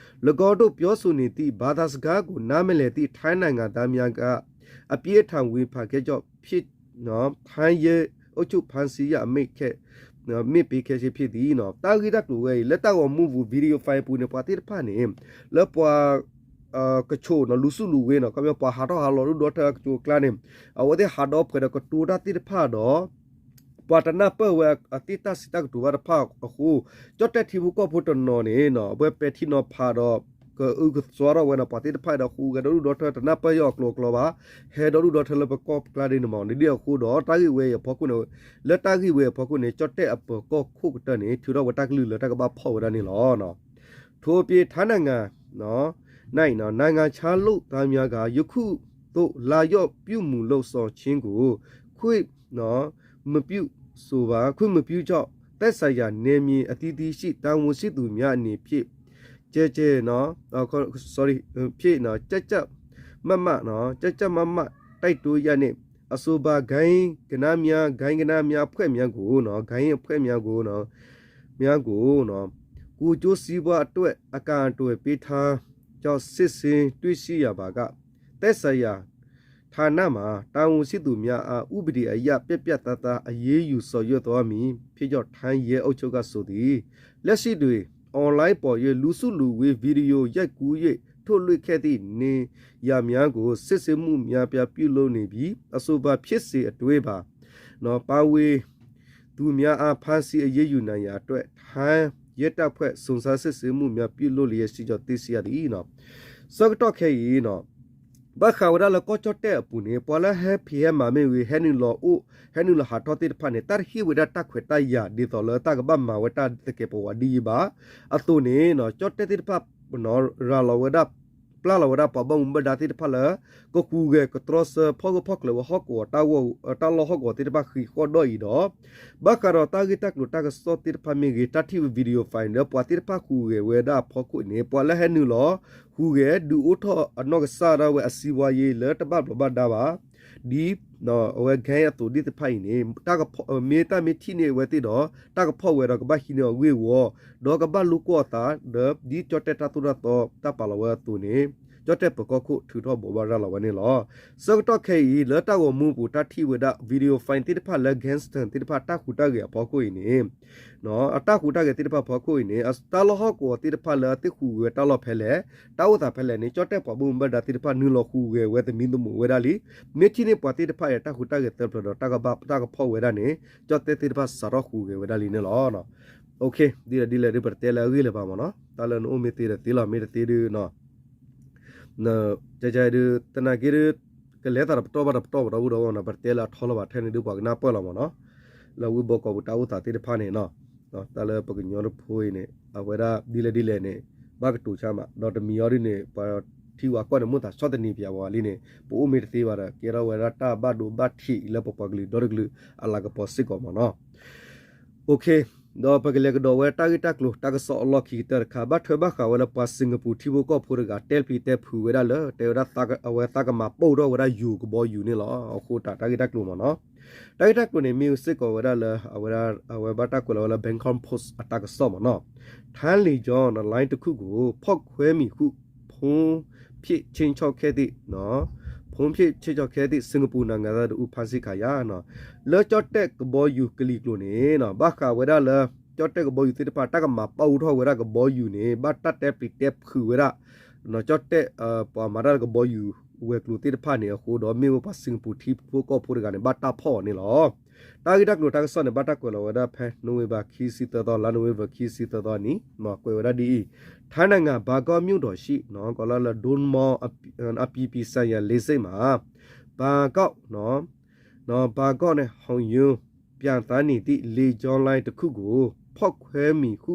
၎င်းတို့ပြောဆိုနေသည့် ဘာသာစကားကို နားမလည်သည့် ထိုင်းနိုင်ငံသားများက အပြင်းအထန် ဝေဖန်ခဲ့ကြောင်း ဖြစ် ထိုင်းရဲအုပ်ချုပ် ဖမ်းဆီးရမိန့် မ့ၢ်ပေးခဲ့ခြင်းဖြစ်သည် တၢ်ဂ့ၢ်တၢ်ကျိၤဝဲအံၤ လၢတၢ်ဂီၤမူပူၤ video file အပူၤန့ၣ် ပှၤသ့ၣ်တဖၣ်န့ၣ် လၢပှၤ ကဆိးနီၤ လူစုလူဝေးနီၤ ခီပညီ ပှၤဟးထီၣ်ဟးလီၤဒူၣ်ဒီထၢအကၠိအကျါန့ၣ် အဝဲသ့ၣ်ဟးဒီဖှဲးဒီးကတိၤတၢ်သ့ၣ်တဖၣ်ဒီး ပှၤတနၢ်ပၢၢ်ဝဲအသ့ၣ်တၢ်စံးတၢ်ကတိၤဘၣ်တဖၣ်အဃိ ကၠီၣ်တဲၣ်ထံဖိကီၢ်ဖိတနီၤန့ၣ်နီၤ အဝဲပဲာ်ထံနီၤဖးဒီး ကအုကစွါထီၣ်ဝဲဒီးပှၤသ့ၣ်တဖၣ်ဒီး ဃုဂဲၤဒီဒူၣ်ဒီထၢတနၢ်ပၢၢ်ယီၤအကျိၤအကျီဘၣ် ဟဲဒီဒူၣ်ဒီထၢလၢပကီၢ်ကျါဒ်န့ၣ်မး ဒ်အဃိဒီး တၢ်ဂ့ၢ်ဝဲအံၤအဖီခိၣ်န့ၣ် လၢတၢ်ဂ့ၢ်ဝဲအံၤအဖီခိၣ်န့ၣ် ကၠီၣ်တဲၣ်အပၢၤကီၢ်ခိၣ်ကတၢၢ်န့ၣ် ထုးထီၣ်ဝဲတၢ်ကလုၢ်လၢတၢ်ကဘၣ်ဖီၣ်ဝဲဒၣ်န့ၣ်လီၤ. ထို့အပြင် ထိုင်းနိုင်ငံ နိုင်ငံခြားလုပ်သားများက ယခုသို့ လာရောက်ပြုမူလုပ်ဆောင်ခြင်းကို ခွင့်မပြုဆိုပါ ခွင့်မပြုကြောင်း သက်ဆိုင်ရာနယ်မြေအသီးသီးရှိ တာဝန်ရှိသူများအနေဖြင့် ကျယ်ကျယ်နော် ဖြင့်နော် ကြပ်ကြပ်မတ်မတ်နော် ကြပ်ကြပ်မတ်မတ် တိုက်တွန်းရန်နဲ့ အဆိုပါ ဂိုဏ်းကနန်းများ ဂိုဏ်းကနန်းများအဖွဲ့များကိုနော် ဂိုဏ်းအဖွဲ့များကိုနော် များကိုနော် ကိုယ်ကျိုးစီးပွားအတွက် အကာအကွယ်ပေးထားကြောင်း စစ်ဆေးတွေ့ရှိရပါက သက်ဆိုင်ရာ ဌာနမှ တာဝန်ရှိသူများအား ဥပဒေအရ ပြတ်ပြတ်သားသား အရေးယူဆောင်ရွက်သွားမည် ဖြစ်ကြောင်း ထိုင်းရဲအုပ်ချုပ်က ဆိုသည်။ လက်ရှိတွင် online ပေါ်၍ လူစုလူဝေး ဗီဒီယို ရိုက်ကူး၍ ထုတ်လွှင့်ခဲ့သည့် နေရာများကို စစ်ဆေးမှု များပြား ပြုလုပ်နေပြီး အဆိုပါ ဖြစ်စဉ်အတွင်းပါ ပါဝင်သူများအား ဖမ်းဆီးအရေးယူနိုင်ရန်အတွက် ထိုင်းရဲတပ်ဖွဲ့ စုံစမ်းစစ်ဆေးမှုများ ပြုလုပ်လျက်ရှိကြောင်း သိရှိရသည် ဆၢကတီၢ်ခဲအံၤ ဘၣ်ဃးဝဲဒၣ်လၢကီၢ်ကၠီၣ်တဲၣ်အပူၤန့ၣ် ပှၤလၢဟဲဖံးဟဲမၤမ့ၢ်ဂ့ၤ ဟဲနုာ်လီၤအိၣ် ဟဲနုာ်လီၤဟးထီၣ်သ့ၣ်တဖၣ်န့ၣ် တၢ်တဟ့ၣ်ဝဲဒၣ်တၢ်ခွဲးတၢ်ယာ် ဒ်သိးလၢတၢ်ကဘၣ်မၤဝဲတၢ်သကဲးပဝးဒ်အံၤဘၣ်. အသိးန့ၣ် ကၠီၣ်တဲၣ်သ့ၣ်တဖၣ် ရၤလီၤဝဲဒၣ် ပျၢ်လီၤဝဲဒၣ်ပှၤဘၣ်မူဘၣ်ဒါသ့ၣ်တဖၣ်လၢ ကဟူးဂဲၤကတြီဆၢ ဖီၣ်ဂၢၢ်ဖီၣ်ကျၢၤဝဲဟီၣ်ကဝီၤ တၢ်လီၢ်ဟီၣ်ကဝီၤသ့ၣ်တဖၣ်ဃံးဃီၣ်ဒီးအံၤဒီး ဘၣ်ဃးဒီးတၢ်ဂ့ၢ်တၢ်ကျိၤတၢ်ကစီၣ်သ့ၣ်တဖၣ်မ့ၢ်ဂ့ၤ တၢ်ထံၣ်ဝဲ video file လၢပှၤသ့ၣ်တဖၣ်ဟူးဂဲၤဝဲဒၣ်အဖီခိၣ်န့ၣ် ပှၤလၢဟဲနုာ်လီၤ ဟူးဂဲၤ ဒုးအိၣ်ထီၣ်အနီၢ်ကစၢ်ဒၣ်ဝဲအစီးပွားရေးလၢတဘၣ်ဘျီးဘၣ်ဒါဘၣ် ဒ် အဝဲ gang အသိးသ့ၣ်တဖၣ်အံၤန့ၣ် မ့ၢ်တၢ်မ့ၢ်ထံၣ်န့ၢ်အဝဲသ့ၣ်ဒီး တၢ်ကဖီၣ်ဝဲဒီးကဘၣ်ဟံးန့ၢ်အဂ့ၢ်ဝီ ဒီးကဘၣ်လိာ်ကွီၢ်အသး ဒီးဒ်ကၠီၣ်တဲၣ်တၢ်သိၣ်တၢ်သီတၢ်ပာ်လီၤဝဲအသိးန့ၣ် ကၠီၣ်တဲၣ်ပၢၤကီၢ်ခိၣ်ထုးထီၣ်ဘိးဘၣ်ရၤလီၤဝဲန့ၣ်လီၤ. ဆၢကတီၢ်ခဲအံၤ လၢတၢ်ဂီၤမူပူၤ တၢ်ထံၣ်ဝဲဒၣ် video file သ့ၣ်တဖၣ်လၢ gangster သ့ၣ်တဖၣ်တၢ်ဟူးတၢ်ဂဲၤအဖီခိၣ်အံၤန့ၣ် အတၢ်ဟူးတၢ်ဂဲၤသ့ၣ်တဖၣ်ဖီခိၣ်အံၤန့ၣ် တၢ်လီၢ်ဟီၣ်ကဝီၤသ့ၣ်တဖၣ်လၢအသ့ၣ်ဟူးဂဲၤဝဲတၢ်လီၢ်ဖဲလဲၣ် တၢ်အိၣ်သးဖဲလဲၣ်န့ၣ် ကၠီၣ်တဲၣ်ပှၤဘၣ်မူဘၣ်ဒါသ့ၣ်တဖၣ်နုာ်လီၤဟူးဂဲၤဝဲသမံသမိးဝဲဒၣ်လံ. မ့ၢ်ထံၣ်န့ၢ်ပှၤသ့ၣ်တဖၣ်အံၤ တၢ်ဟူးတၢ်ဂဲၤသၢဖျၢၣ်ဒီး တၢ်ကဘၣ်တၢ်ကဖီၣ်ဝဲဒၣ်န့ၣ် ကၠီၣ်တဲၣ်သ့ၣ်တဖၣ်စးထီၣ်ဟူးဂဲၤဝဲဒၣ်လံန့ၣ်လီၤ. ဒ်လဲၣ်ဒ်လဲၣ်ဒုး ပတတဲလၢအဂ့ၢ်လၢၤဘၣ်မ့ၢ်နီၤ တၢ်လၢနအိၣ်မ့ၢ်သ့ဒီးသ့လီၤ မ့ၢ်တသ့ဒုး ကကဒုး သနာ်က့ဒုး ကလဲၤသးတပတီၢ်ဘၣ်တပတီၢ်ပဒီပုၢ်ဒီဝဲၢ်နီၤ ပတတဲလၢအထီလီၤဘၣ်ထဲန့ၣ်ဒုး ပှၤကနၢ်ပၢၢ်လီၤမ့ၢ်နီၤ လၢဝ့ၢ်ဘီကီးပူၤတၢ်အိၣ်သးသ့ၣ်တဖၣ်န့ၣ်နီၤ တၢ်လၢပကညီတဖိအံၤန့ၣ် အဝဲဒၣ်ဒ်လဲၣ်ဒ်လဲၣ်န့ၣ် ဘၣ်ကတိၤဆါမး ဒီးတမံၤအီၤဒုးန့ၣ် ပှၤထံဝှၤကီၢ်န့ၣ် မိၢ်သးဆီၣ်သနံးပၠးဝဲလံန့ၣ် ပအိၣ်မ့ၢ်တသ့ဘၣ်ဒီး ကဲထီၣ်ဝဲဒၣ်တၢ်ဘၣ်ဒိဘၣ်ထံးလၢပပှၤကလုာ်ဒီတကလုာ်အလၤကပီၤစ့ၢ်ကီးမ့ၢ်နီၤ ဒီးပကလဲၤကဒီးဝဲတၢ်ဂ့ၢ်တၢ်ကျိၤတၢ်ကစီၣ်အလီၢ်ခံကတၢၢ်တခါ ဘၣ်ထွဲဘၣ်ဃးဝဲလၢပှၤစ့ၣ်ကပူၤထံဖိကီၢ်ဖိတဂၤ တဲပျံၤတဲဖုးဝဲဒၣ်လၢ တဲဝဲဒၣ် အဝဲသးကမၤပိၢ်ထီၣ်ဝဲဒၣ်ယိၤကဘီယူၤန့ၣ်လီၤ. အဃိတၢ်တၢ်ဂ့ၢ်တၢ်ကျိၤမ့ၢ်နီၤ တၢ်ဂ့ၢ်တၢ်ကျိၤန့ၣ် မ့ၢ်စ့ၢ်ကီးဝဲဒၣ်လၢ အဝဲဒၣ် အဝဲဘၣ်တၢ်ကွဲးလီၤဝဲလၢ Bangkok Post အတၢ်ကစီၣ်မ့ၢ်နီၤ ထိုင်းလေကြောင်း လိုင်းတစ်ခုကို ဖောက်ခွဲမိဟု ဖုန်းဖြင့် ခြိမ်းခြောက်ခဲ့သည့် ဖုန်းဖြင့် ခြိမ်းခြောက်ခဲ့သည့် စင်္ကာပူနိုင်ငံသားတစ်ဦး ဖမ်းဆီးခံရ လၢကၠီၣ်တဲၣ်ကဘီယူၤကလံၤကျိၤန့ၣ် ဘၣ်ဃးဝဲဒၣ်လၢ ကၠီၣ်တဲၣ်ကဘီယူၤသ့ၣ်တဖၣ် တၢ်ကမၤပိၢ်ထီၣ်ဝဲဒၣ်ကဘီယူၤန့ၣ် ဘၣ်တၢ်တဲပျံၤတဲဖုးဝဲဒၣ် ကၠီၣ်တဲၣ် ပှၤမၤတၢ်ကဘီယူၤဝဲၤကျိၤသ့ၣ်တဖၣ်န့ၣ်အဃိဒီး မ့ၢ်ဝဲပှၤစ့ၣ်ကပူၤထံဖိကီၢ်ဖိတဂၤန့ၣ် ဘၣ်တၢ်ဖီၣ်အီၤန့ၣ်လီၤ. တၢ်ဂ့ၢ်တၢ်ကျိၤတၢ်ကစီၣ်န့ၣ် ဘၣ်တၢ်ကွဲးလီၤဝဲဒၣ်ဖဲ November ခံဆံသၢသီ လါ November ခံဆံသၢသီနံၤ ကွဲးဝဲဒၣ်ဒ်အံၤ ထိုင်းနိုင်ငံ ဘန်ကောက်မြို့တော်ရှိ ကီးလၢ ဒွန်မောင်း အပြည်ပြည်ဆိုင်ရာလေဆိပ်မှာ ဘန်ကောက် ဘန်ကောက်နဲ့ ဟောင်ယွန်း ပျံသန်းနေသည့် လေကြောင်းလိုင်းတစ်ခုကို ဖောက်ခွဲမိဟု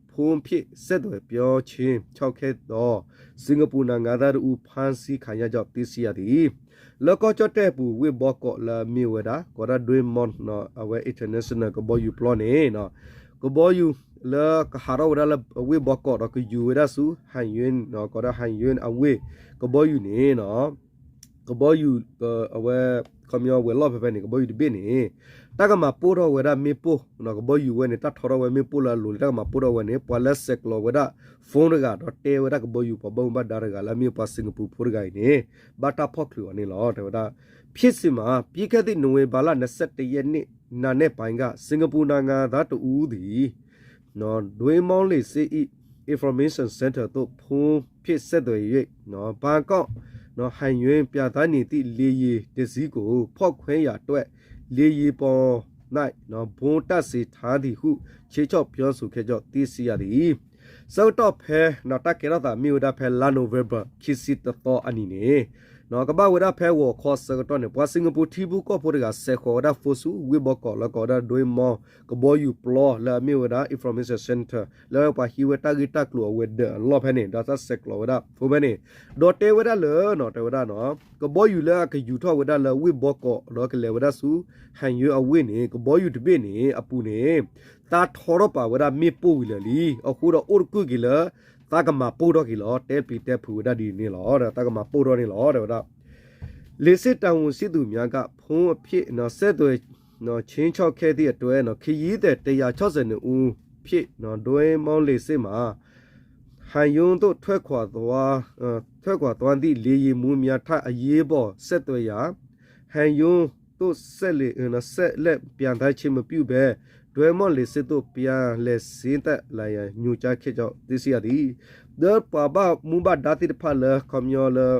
ဖုန်းဖြင့် ဆက်သွယ်ပြောခြင်း ခြောက်ခဲ့သော စင်္ကာပူနိုင်ငံသားတစ်ဦး ဖမ်းဆီးခံရကြောင်း သိရှိရသည် လၢကီၢ်ကၠီၣ်တဲၣ်ပူၤ ဝ့ၢ်ဘီကီးလၢအမ့ၢ်ဝဲဒၣ် ကီးဒၣ် ဒွန်မောင်း အဝဲ international ကဘီယူၤပျီန့ၣ် ကဘီယူၤလၢကဟးထီၣ်ဝဲဒၣ်လၢဝ့ၢ်ဘီကီးဒီး ကယူၤဝဲဒၣ်ဆူ ဟၣ်ယွၣ် ကီးဒၣ် ဟၣ်ယွၣ်အဝ့ၢ် ကဘီယူၤန့ၣ် ကဘီယူၤ အဝဲ ခီပညီဝဲၤလီၢ်ဖဲဖဲန့ၣ် ကဘီယူၤတဘ့ၣ်န့ၣ် တၢ်ကမၤပိၢ်ထီၣ်ဝဲဒၣ်မ့ၣ်ပိၢ် ကဘီယူၤဝဲန့ၣ် တၢ်ထီထီၣ်ဝဲမ့ၣ်ပိၢ်လၢအလိၤလံ တၢ်ကမၤပိၢ်ထီၣ်ဝဲန့ၣ် ပှၤလၢဆဲးကျိးဝဲဒၣ် phone တဂၤ ဒီးတဲဝဲဒၣ်ကဘီယူၤပှၤဘၣ်မူဘၣ်ဒါတဂၤလၢအမ့ၢ်ပှၤစ့ၣ်ကပူဖိတဂၤအံၤန့ၣ် ဘၣ်တၢ်ဖီၣ်ချုးအီၤန့ၣ်လီၤ. တဲဝဲဒၣ် ဖြစ်စဉ်မှာ ပြီးခဲ့သည့် နိုဝင်ဘာလ နှစ်ဆယ့်တစ်ရက်နေ့ နံနက်ပိုင်းက စင်ကာပူနိုင်ငံသားတစ်ဦးသည် တွင်းမော်လေဆိပ်၏ Information Center သို့ ဖုန်းဖြင့်ဆက်သွယ်၍ ဘန်ကောက် ဟန်ယွင်းပျံသန်းနေသည့်လေယာဉ်တစ်စီးကို ဖောက်ခွဲရန်အတွက် လေယာဉ်ပေါ်၌ ဗုံးတပ်ဆင်ထားသည်ဟု ခြိမ်းခြောက်ပြောဆိုခဲ့ကြောင်း သိရှိရသည်. ဆၢကတီၢ်ဖဲ တၢ်ကဲထီၣ်သးမ့ၢ်ဝဲဒၣ်ဖဲလါ November ခံဆံတသီအနံၤန့ၣ် ကဘၣ်ဝဲဒၣ်ဖဲဂီၤခီဆၢကတီၢ်န့ၣ် ပှၤစ့ၣ်ကပူထံဖိကီၢ်ဖိတဂၤ စဲးဃီၤဝဲဒၣ် phone ဆူ ဝ့ၢ်ဘီကီး လၢကိးဝဲဒၣ် ဒွဲမီ ကဘီယူၤပျီ လၢအမ့ၢ်ဝဲဒၣ် Information Center လၢပှၤဟံးဝဲတၢ်ဂ့ၢ်တၢ်ကျိၤအဝဲၤဒၢးအလီၢ်ဖဲန့ၣ် ဒီးတၢ်ဆဲးကျိးဝဲဒၣ် phone ဖဲန့ၣ် ဒီးတဲဝဲဒၣ်လၢ တဲဝဲဒၣ် ကဘီယူၤလၢအကယူၤထီၣ်ဝဲဒၣ်လၢဝ့ၢ်ဘီကီး ဒီးကလဲၤဝဲဒၣ်ဆူ ဟန်ယွင်းအဝ့ၢ်န့ၣ် ကဘီယူၤတဘ့ၣ်န့ၣ် အပူၤန့ၣ် သါထီထီၣ်ပာ်ဝဲဒၣ်မ့ၣ်ပိၢ်ဝံၤလၢာ်လံ. အဃိဒီးအိၣ်တကူၣ်က့ၤလၢ သးကမၤပိၢ်ထီၣ်က့ၤလီၤ. တဲပျံၤတဲဖုးဝဲဒၣ်ဒ်န့ၣ်လီၤ. ဒီးသးကမၤပိၢ်ထီၣ်န့ၣ်လီၤ တဲဝဲဒၣ် လေဆိပ်တာဝန်ရှိသူများက ဖုန်းအဖြစ် ဆက်သွယ် ခြိမ်းခြောက်ခဲ့သည့်အတွက် ခရီးသည် တစ်ရာခြောက်ဆယ်နှစ်ဦးဖြင့် တွင်းမော်လေဆိပ်မှ ဟန်ယွင်းသို့ ထွက်ခွာသွား ထွက်ခွာသွားသည့် လေယာဉ်မှူးများထံ အရေးပေါ်ဆက်သွယ်ရန် ဟန်ယွင်းသို့ ဆက်လက် ဆက်လက်ပျံသန်းခြင်းမပြုဘဲ တွင်းမော်လေဆိပ်သို့ ပြန်လည်ဆင်းသက်လာရန် ညွှန်ကြားခဲ့ကြောင်း သိရှိရသည်. ဒီးပှၤဘၣ်မူဘၣ်ဒါသ့ၣ်တဖၣ်လၢ ခီပညီလၢ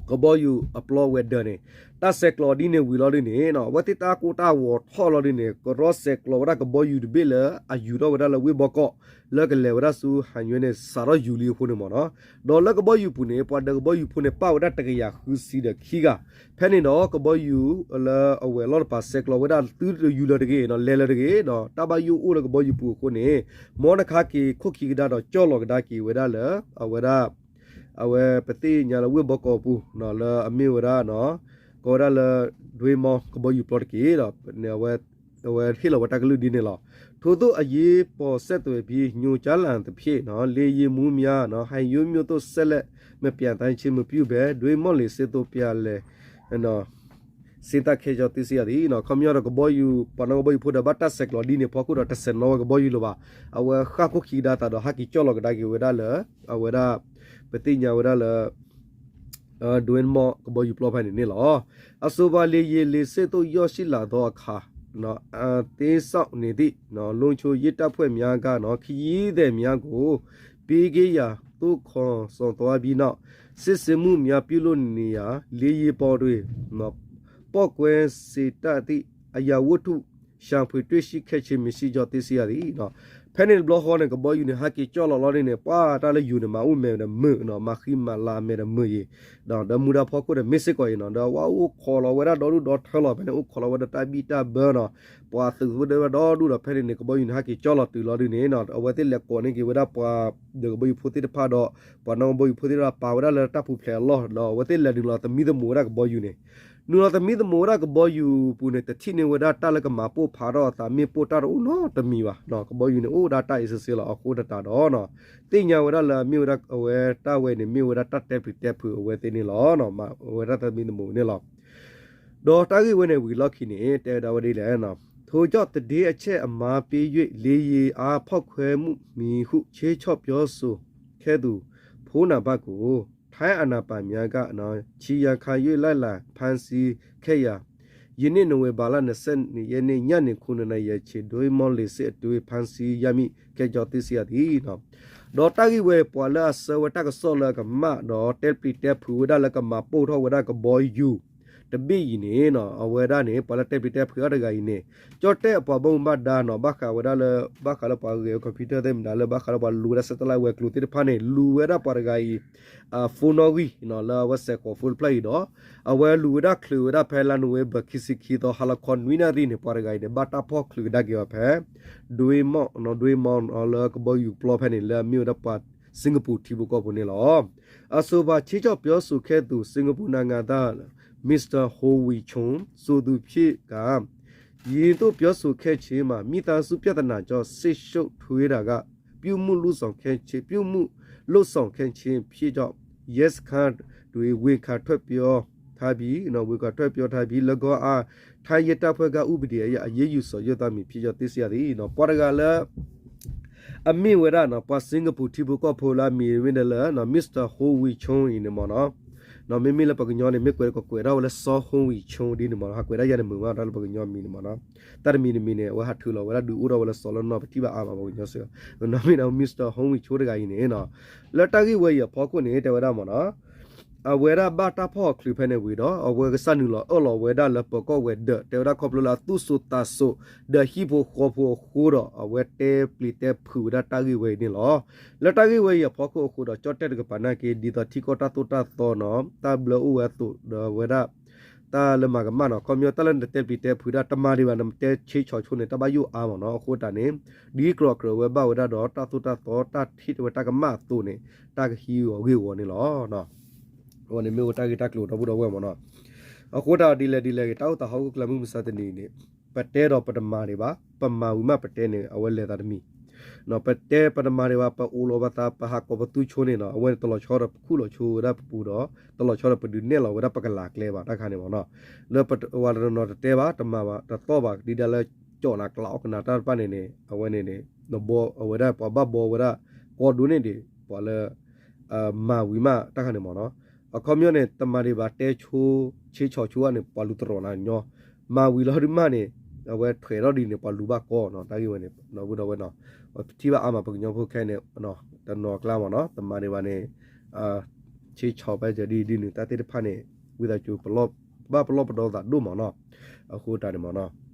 ကဘီယူၤအပျီဝဲၤဒၢးန့ၣ် တၢ်ဆဲးကျိးဒ်န့ၣ်ဝံၤလီၤဒ်န့ၣ် အဝဲသ့ၣ်တၢ်ကိၢ်တၢ်ဂီၤထီၣ်လီၤဒ်န့ၣ် ကရီဆဲးကျိးဝဲဒၣ်ကဘီယူၤတဘ့ၣ်လၢအယူၤထီၣ်ဝဲဒၣ်လၢဝ့ၢ်ဘီကီး လၢကလဲၤဝဲဒၣ်ဆူဟန်ယွင်းန့ၣ် စးထီၣ်ယူၤလံအဃိန့ၣ်မ့ၢ်နီၤ. ဒီးလၢကဘီယူၤပူၤန့ၣ် ပှၤဒၢးကဘီယူၤဖိန့ၣ် ပၣ်ဝဲဒၣ်တကယၤဃုဆံဒီးခံဂၤ ဖဲန့ၣ်ဒီး ကဘီယူၤလၢအဝဲၤလီၢ်တပၤ ဆဲးကျိးဝဲဒၣ်သုတယူၤလၢၤတဂ့ၤ လဲၤလၢၤတဂ့ၤဒီး တၢ်ဘၣ်ယိၣ်အိၣ်လၢကဘီယူၤပူၤအဃိန့ၣ် မ်နခါက့ၤခိၣ်ခံကဒါဒီးကၠီၣ်လီၤကဒါက့ၤဝဲဒၣ်လၢ အဝဲဒၣ် အဝဲပသ့ၣ်ညါလၢဝ့ၢ်ဘီကီးပူၤ လၢအမ့ၢ်ဝဲဒၣ် ကိးဝဲဒၣ်လၢ ဒွဲမီကဘီယူၤပျီတက့ၢ်ဒီး အဝဲဟ့ၣ်လီၤဝဲတၢ်ကလုၢ်ဒ်န့ၣ်လီၤ. ထိုသို့အရေးပေါ်ဆက်သွယ်ပြီး ညွှန်ကြားလာသဖြင့် လေယာဉ်မှူးများ ဟန်ယွင်းမြို့သို့ ဆက်လက်မပျံသန်းခြင်းမပြုဘဲ တွင်းမော်လေဆိပ်သို့ ပြန်လည် ဆင်းသက်ခဲ့ကြောင်း သိရှိရသည်. ခီပညီဒီးကဘီယူၤ ပှၤနီၣ်ကဘီယူၤဖိဒီးဘၣ်တၢ်ဆဲးကျိးဒ်န့ၣ်ဖီခိၣ်ဒီး တဆဲးနီၣ်ဝဲကဘီယူၤလၢၤဘၣ်. အဝဲဃၣ်ခိၣ်ခံကဒါသးဒီး ဟဲက့ၤကၠီၣ်လီၤကဒါက့ၤဝဲဒၣ်လၢ အဝဲဒၣ် ပသ့ၣ်ညါဝဲဒၣ်လၢ ဒွဲမီကဘီယူၤပျီဖဲန့ၣ်န့ၣ်လီၤ. အဆိုပါ လေယာဉ်လေဆိပ်သို့ ရောက်ရှိလာသောအခါ သင်းစောင့်နေသည့် လုံခြုံရေးတပ်ဖွဲ့များက ခရီးသည်များကို ပေးကမ်းရန် သို့ခေါ်ဆောင်သွားပြီးနောက် စစ်ဆေးမှုများပြုလုပ်နေရာ လေယာဉ်ပေါ်တွင် ပေါက်ကွဲစေတတ်သည့် အရာဝတ္ထု ရှာဖွေတွေ့ရှိခဲ့ခြင်းမရှိကြောင်း သိရှိရသည်. ဖဲန့ၣ်တဘျီဃီန့ၣ် ကဘီယူၤန့ၣ် ဟဲက့ၤကၠီၣ်လီၤလီၤဒ်န့ၣ် ပှၤတၢ်လၢယူၤန့ၣ် မၤအိၣ်မဲာ်ဒီးမုာ်နီၤ မၤဃံမၤလၤမဲာ်ဒီးမုာ်အံၤ ဒီးမူဒါဖီခိၣ်ဒီးမ့ၢ်စ့ၢ်ကီးအံၤနီၤ ဒီးဝဲအိၣ်ခိးလီၤဝဲဒၣ်ဒီဒူၣ်ဒီထၢလီၤ ဖဲန့ၣ်အိၣ်ခိးလီၤဝဲဒၣ်တၢ်ဘံၣ်တၢ်ဘၢနီၤ ပှၤသုးဖိဒၢဝဲဒီဒူၣ်ဒီး ဖဲန့ၣ်န့ၣ် ကဘီယူၤန့ၣ် ဟဲက့ၤကၠီၣ်လီၤတုၤလီၤဒ်န့ၣ်နီၤ အဝဲသ့ၣ်လဲၤကိးန့ၢ်က့ၤဝဲဒၣ်ပှၤဒၢးကဘီယူၤဖိသ့ၣ်တဖၣ်ဒီး ပှၤနီၣ်ကဘီယူၤဖိသ့ၣ်တဖၣ် ပာ်ဝဲဒၣ်လၢတၢ်ပူၤဖျဲးအလီၢ် ဒီးအဝဲသ့ၣ်လဲၤနုာ်လီၤသမံသမိးဝဲဒၣ်ကဘီယူၤန့ၣ် နုာ်လီၤသမံသမိးဝဲဒၣ်ကဘီယူၤပူၤန့ၣ် တထံၣ်န့ၢ်ဝဲဒၣ်တၢ်လၢကမၤပိၢ်ဖးထီၣ်အသးမ့ၣ်ပိၢ်တၢ်တအိၣ်နီတမံၤဘၣ်. ကဘီယူၤန့ၣ် အိၣ်ဝဲဒၣ်တၢ်အံၤစ့ၢ်စ့ၢ်လီၤ. အဃိသတးဒီး သ့ၣ်ညါဝဲဒၣ်လၢအမ့ၢ်ဝဲဒၣ်အဝဲတၢ်ဝဲန့ၣ် မ့ၢ်ဝဲဒၣ်တၢ်တဲပျံၤတဲဖုးအဝဲသ့ၣ်န့ၣ်လီၤ. မၤဝဲဒၣ်သမံသမိးန့ၣ်လီၤ. ဒီးတၢ်ဂ့ၢ်ဝဲန့ၣ်ဝံၤလီၢ်ခံန့ၣ် တဲဝဲဒၣ်ဝဲဒ်လဲၣ် ထို့ကြောင့် သတင်းအချက်အမှာပေး၍ လေယာဉ်အား ဖောက်ခွဲမှုမည်ဟု ခြိမ်းခြောက်ပြောဆိုခဲ့သူ ဖုန်းနံပါတ်ကို ထိုင်းအာဏာပိုင်များက ခြေရာခံ၍ လိုက်လံဖမ်းဆီးခဲ့ရာ ယနေ့ နိုဝင်ဘာလ နှစ်ဆယ့်နှစ်ရက်နေ့ ညနေ ခုနစ်နာရီအချိန် ဒွဲမီလေဆိပ်အတွင်း ဖမ်းဆီးရမိခဲ့ကြောင်း သိရှိရသည်. ဒီးတၢ်ဂ့ၢ်ဝဲ ပှၤလၢအဆှၢဝဲတၢ်ကစီၣ်လၢကမၣ်ဒီး တဲပျံၤတဲဖုးဝဲဒၣ်လၢကမၤပိၢ်ထီၣ်ဝဲဒၣ်ကဘီယူၤ တဘ့ၣ်အံၤန့ၣ် အဝဲဒၣ်န့ၣ် ပှၤလၢတဲပျံၤတဲဖုးအီၤတဂၤအံၤန့ၣ် ကၠီၣ်တဲၣ်ပှၤဘၣ်မူဘၣ်ဒါနီၤ ဘၣ်ဃးဝဲဒၣ်လၢ ဘၣ်ဃးလၢပှၤဂဲၤဝဲ computer သ့ၣ်မတၤလၢ ဘၣ်ဃးလၢပှၤလူၤဝဲဒၣ် satellite ဝဲၤကျိၤသ့ၣ်တဖၣ်န့ၣ် လူၤဝဲဒၣ်ပှၤတဂၤအံၤ phone နီၣ်ဂံၢ် လၢအဝဲစဲးဃီၤ phone တဖျၢၣ်အံၤဒီး အဝဲလူၤဝဲဒၣ်ချုးဝဲဒၣ်ဖဲလါ November ခံဆံခံသီ ဟါလီၤခီနွံနၣ်ရံၣ်န့ၣ် ပှၤတဂၤအံၤန့ၣ် ဘၣ်တၢ်ဖီၣ်ချုးကဒါက့ၤအီၤဖဲ ဒွဲမီ ဒွဲမီ လၢကဘီယူၤပျီဖဲန့ၣ် လၢအမ့ၢ်ဝဲဒၣ်ပှၤ စ့ၣ်ကပူၤထံဖိကီၢ်ဖိန့ၣ်လီၤ. အဆိုပါ ခြိမ်းခြောက်ပြောဆိုခဲ့သူ စင်ကာပူနိုင်ငံသား Mister Ho Wee Chong ဆိုသူဖြစ်ကာ ရင်သို့ပြောဆိုခဲ့ခြင်းမှာ မိသားစုပြဿနာကြောင့် စိတ်ရှုပ်ထွေးတာက ပြုမှုလုပ်ဆောင်ခဲ့ခြင်း ပြုမှုလုပ်ဆောင်ခဲ့ခြင်းဖြစ်ကြောင်း ရဲစခန်းတွင် ဝန်ခံထွက်ပြော ဝ့ၢ်ကွၢ်ထွဲပြောထားပြီး လၢကီၢ်အါ ထိုင်းရဲတပ်ဖွဲ့က ဥပဒေအရ အရေးယူဆောင်ရွက်သွားမည်ဖြစ်ကြောင်း သိရှိရသည် ပှၤတဂၤလၢ အမ့ၢ်ဝဲဒၣ်နီၤ ပှၤ Singapore ထံဖိကီၢ်ဖိလၢအမံၤမ့ၢ်ဒၣ်လၢ Mister Hong Wei Chong အံၤန့ၣ်မ့ၢ်နီၤ, မ့မ့ၢ်လၢပှၤကညီန့ၣ် မ့ၢ်ကွဲးကကွဲးထီၣ်ဝဲလၢ စီၤ Hong Wei Chong ဒ်န့ၣ်မ့ၢ်နီၤ, ဟးကွဲးဒၣ်ယၤန့ၣ်မုာ်မး တၢ်လၢပှၤကညီမံၤန့ၣ်မ့ၢ်နီၤ, တၢ်တမံၤတမံၤန့ၣ် အဝဲဟးထုးလီၤဝဲဒၣ်ဒုးအိၣ်ထီၣ်ဝဲလၢစီၤလၢနီၤ ပထံၣ်ဘၣ်အါမး ပှၤကညီစ့ၢ်ကီး, နီၤမ့ၢ်ဒီး Mister Hong Wei Chong တဂၤအံၤန့ၣ်နီၤ, လၢတၢ်ဂ့ၢ်ဝဲအံၤအဖီခိၣ်န့ၣ် တဲဝဲဒၣ်မ့ၢ်နီၤ အဝဲဒၣ်ဘၣ်တၢ်ဖီၣ်အီၤချုးဖဲန့ၣ်ဝံၤဒီး အဝဲကစၢ်နုာ်လီၤအၢၣ်လီၤဝဲဒၣ်လၢပၢၤကီၢ်ဝဲၤဒၢး တဲဝဲဒၣ်ခီဖျိလၢအသူၣ်စိသးစိ ဒီးဟံၣ်ဖိဃီဖိအဃိဒီး အဝဲတဲပျံၤတဲဖုးဝဲဒၣ်တၢ်ဂ့ၢ်ဝဲအံၤန့ၣ်လီၤ. လၢတၢ်ဂ့ၢ်ဝဲအံၤအဖီခိၣ်အဃိဒီး ကၠီၣ်တဲၣ်တကပၤနာ်က့ ဒ်သိးထံကီၢ်တၢ်သိၣ်တၢ်သီနီၤ တၢ်ဘျၢအိၣ်ဝဲအသိး ဒီးအဝဲဒၣ် တၢ်လၢမၤကမၣ်နီၤ ခီပညီတၢ်လၢနတဲပျံၤတဲဖုးဒၣ် တမၤဒံးဘၣ် နတဲဆ့ဆီဆိန့ၣ် တၢ်ဘၣ်ယိၣ်အါမ့ၢ်နီၤ, အဃိတၢ်န့ၣ် ဒ်ကြၢးကြၢးဝဲဘၣ်ဝဲဒၣ်ဒီး တၢ်သိၣ်တၢ်သီ တၢ်ထံၣ်ဝဲတၢ်ကမၣ်အသိးန့ၣ် တၢ်ကဟံးဂီၤဂ့ၢ်ဂီၤန့ၣ်လီၤ. အဝဲန့ၣ်မ့ၢ်ဝဲတၢ်ဂ့ၢ်တၢ်ကျိၤ ဒီပုၢ်ဒီဝဲၢ်မ့ၢ်နီၤ, အဃိတၢ်ဒ်လဲၣ်ဒ်လဲၣ်ဂ့ၤ တၢ်အိၣ်သးဟီၣ်ခိၣ်ချၢမုၢ်မဆါတနံၤန့ၣ် ပတဲဒီးပတမၤဒံးဘၣ်, ပမၤဝံၤမးပတဲန့ၣ် အဝဲလဲၤသးတမံၤ ပတဲပတမၤဒံးဘၣ် ပအိၣ်လီၤပသး ပဟးကိးပသူဆိန့ၣ်နီၤ အဝဲန့ၣ်တလီၤဆီဒီးပခူၣ်လီၤဆိဝဲဒၣ်ပပူၤဒီး တလီၤဆီဒီးပဒုးနဲၣ်လီၤဝဲဒၣ်ပကလၤကျဲဘၣ် တၢ်ခါန့ၣ်မ့ၢ်နီၤ, လၢပဝဲတနီၤတတဲဘၣ် တမၤဘၣ် တသီၣ်ဘၣ် ဒ်ဒၣ်လၢကၠီၣ်နၤကျးအီၣ်ကနၤတၢ်တဖၣ်န့ၣ်န့ၣ် အဝဲန့ၣ်န့ၣ် နဘီအဝဲဒၣ်ပှၤဘၣ်ဘီဝဲဒၣ် ကီဒိၣ်န့ၣ်ဒံး ပှၤလၢ မၤဝံၤမး တၢ်ခါန့ၣ်မ့ၢ်နီၤ, အခီပညီန့ၣ် တမၤဒံးဘၣ် တဲဆိ ဆ့ဆီဆိန့ၣ် ပှၤလူၤတရီၤနၤညီ, မၤဝံၤလီၤဒုးမးန့ၣ် အဝဲထွဲးထီၣ်ဒ်န့ၣ် ပှၤလူၤဘၣ်ကီနီၤ တၢ်ဂ့ၢ်ဝဲန့ၣ် ဒီပုၢ်ဒီဝဲၢ်နီၤ, ပထံၣ်ဘၣ်အါမး ပှၤကညီဖိခဲအံၤန့ၣ် တနီၤအကျါမ့ၢ်နီၤ တမၤဒံးဘၣ်န့ၣ် ဆ့ဆီဖဲဒ်ဒ်န့ၣ် တၢ်သ့ၣ်တဖၣ်န့ၣ် ဝံသးစူၤ ဘၣ်ပလီၢ်ပဒီသးဒိၣ်မ့ၢ်နီၤ, အဃိတၢ်န့ၣ်မ့ၢ်နီၤ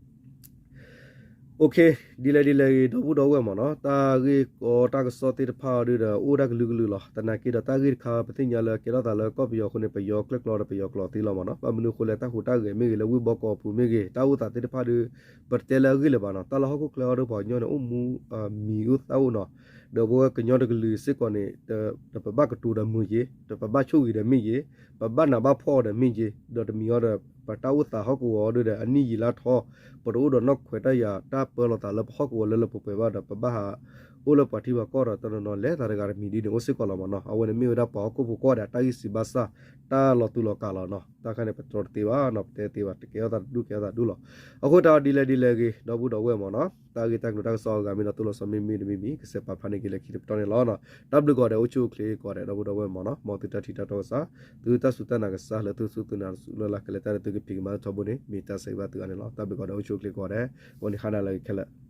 ဒ်လဲၣ်ဒ်လဲၣ်ဂ့ၤ ဒီပုၢ်ဒီဝဲၢ်မ့ၢ်နီၤ တၢ်ဂ့ၢ်ကီတၢ်ကစီၣ်သ့ၣ်တဖၣ်အံၤဒီး အိၣ်ဒၣ်ကလုာ်ကလုာ်လီၤ. သနာ်က့ဒီးတၢ်ဂ့ၢ်တခါ ပသ့ၣ်ညါလၢကဲထီၣ်သးလၢကီၢ်ပယီၤအဃိန့ၣ် ပယီၤကျၢၢ်ကျီဒီးပယီၤကျိာ်သ့လီၤမ့ၢ်နီၤ. ဘၣ်မနုၤအဃိလဲၣ် တၢ်ဟူးတၢ်ဂဲၤမ့ၢ်ဂ့ၤ လၢဝ့ၢ်ဘီကီးပူၤမ့ၢ်ဂ့ၤ တၢ်အိၣ်သးသ့ၣ်တဖၣ်ဒီး ပတတဲလၢအဂ့ၢ်လၢၤဘၣ်နီၤ. တၢ်လၢဟီၣ်ခိၣ်ချၢအံၤဒီးပှၤကညီန့ၣ် အိၣ်မူမံၤအိၣ်သၣ်အိၣ်နီၤ, ဒီးပဝဲကညီတကလုာ်စ့ၢ်ကီးန့ၣ် ဒီးပဘၣ်ကတိၤဒီးမုာ်ယ့ၤ, ဒီးပဘၣ်ဆိၣ်ဂ့ၤဒီးမ့ၢ်ယ့ၤ, ပဘၣ်နးဘၣ်ဖှီၣ်အီၤဒီးမ့ၢ်ယ့ၤ, ဒီးတမံၤအံၤဒီး ပတၢ်အိၣ်သးဟီၣ်ကဝီၤအံၤဒီး အနံၣ်ယံာ်လါထီ ပတအိၣ်ဒီးနီၣ်ခွဲးတၢ်ယာ် တၢ်ပၢလီၤသးလၢပဟီၣ်ကဝီၤလၢလၢပှဲၤပှဲၤဘၣ်ဒီး ပဘၣ်ဟးအိၣ်လၢပှၤထံပှၤကီၢ်ဒီးတနီၤနီၤ လဲၤသးတဂၤတမံၤဒ်န့ၣ် အိၣ်စ့ၢ်ကီးလီၤမ့ၢ်နီၤ. အဝဲန့ၣ်မ့ၢ်ဝဲဒၣ်ပှၤဟီၣ်ခိၣ်ဖိကိးဂၤဒဲး တၢ်ဂံၢ်စၢ်ဘါစၢ် တၢ်လီၤတူာ်လီၤကာ်လီၤနီၤ. တၢ်ခါန့ၣ် ပတြီတသ့ဘၣ်နီၤ, ပတဲတသ့ဘၣ်, တကဲထီၣ်သးတဒူၣ် ကဲထီၣ်သးဒူၣ်လီၤ. အဃိတၢ်ဒ်လဲၣ်ဒ်လဲၣ်ဂ့ၤ ဒီပုၢ်ဒီဝဲၢ်မ့ၢ်နီၤ, တၢ်ဂ့ၢ်တၢ်ကျိၤတၢ်ကစီၣ်အဂၤမ့ၢ်ဒီး သိၣ်လီၤစီၤမ့ၢ်မ့ၢ်တမံၤမံၤ ကစဲးပာ်ဖျါန့ၢ်က့ၤလၢခံတပတီၢ်န့ၣ်လီၤ. တၢ်ဘျုးကိးဂၤဒဲး အိၣ်ဆူၣ်အိၣ်ချ့ကိးဂၤဒဲး ဒီပုၢ်ဒီဝဲၢ်မ့ၢ်နီၤ, မ်သုတၢ်ထံၣ်တၢ်တီကစၢ်, သုတၢ်စူၢ်တၢ်နာ်ကစၢ် လၢသုစူၢ်သုနာ်တစူၢ်လၢ်လၢ် ကလဲၤတၢ်ဒီးသုကဖံးကမၤထီဘိန့ၣ် မ့ၢ်တၢ်ဆၢဂ့ၤဘၣ်သုဂၤန့ၣ်လီၤ. တၢ်ဘျုးကိးဂၤဒဲး အိၣ်ဆူၣ်အိၣ်ချ့ကိးဂၤဒဲး, အဝဲန့ၣ်ဟါနၤလၢအဂ့ၤခဲလၢာ်.